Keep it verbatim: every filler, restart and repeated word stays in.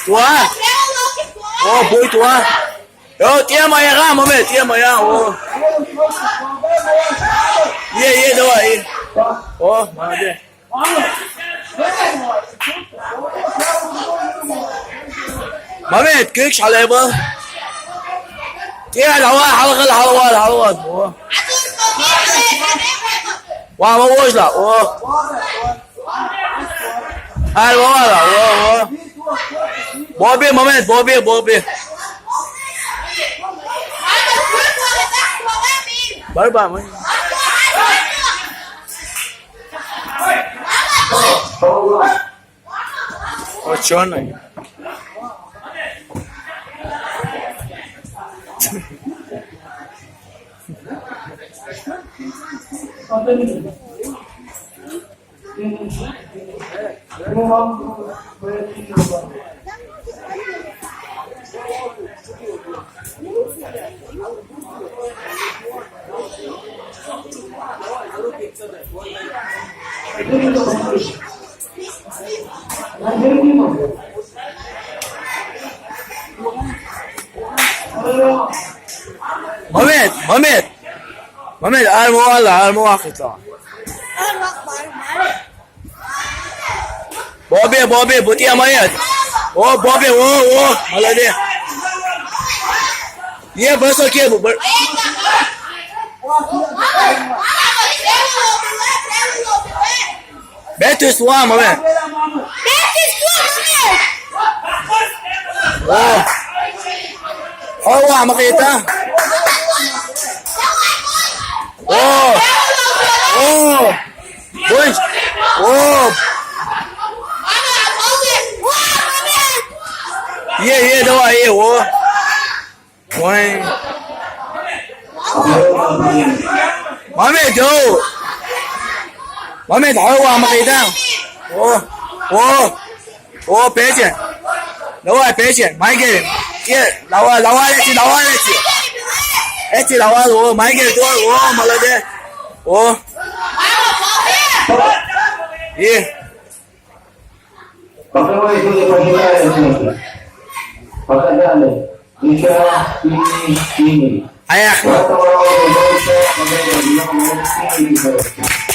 Туа? О, бой туа. О, тема я, Мамед, тема я, о. Е, е, давай, е. О, молодец. Мамед, кык шалеба. Тема, давай, халгал, халгал, халгал. О. Ва, ва, вожла, о. Ай, ва, ва, ва, о, о. Боби, Мамед, боби, боби. Барба, Мамед. О, чёрный. Мамед, Мамед. Мамед, ар муалла, ар муахита. Боби, боби, бути амаят. О, боби, о, о, молодец. Е, босо ке, бу-, бу-, Бетус ва, Мамед. О. О, ва, махита. О. О. Бунч. О. Е, е, давай, е, о. Ой. Мамед, о. Мамед, о, ва, махита. О. О. О, пече. Давай, пече. Майгер. Е, давай, давай, эти, давай, эти. Эти, давай, о, Майгер, о, о, молодец. О. Е. Пока мы тут посчитаем немножко. Пока далее. Ничего, синий, синий. Ая. Поэтому ровно больше, поэтому синий.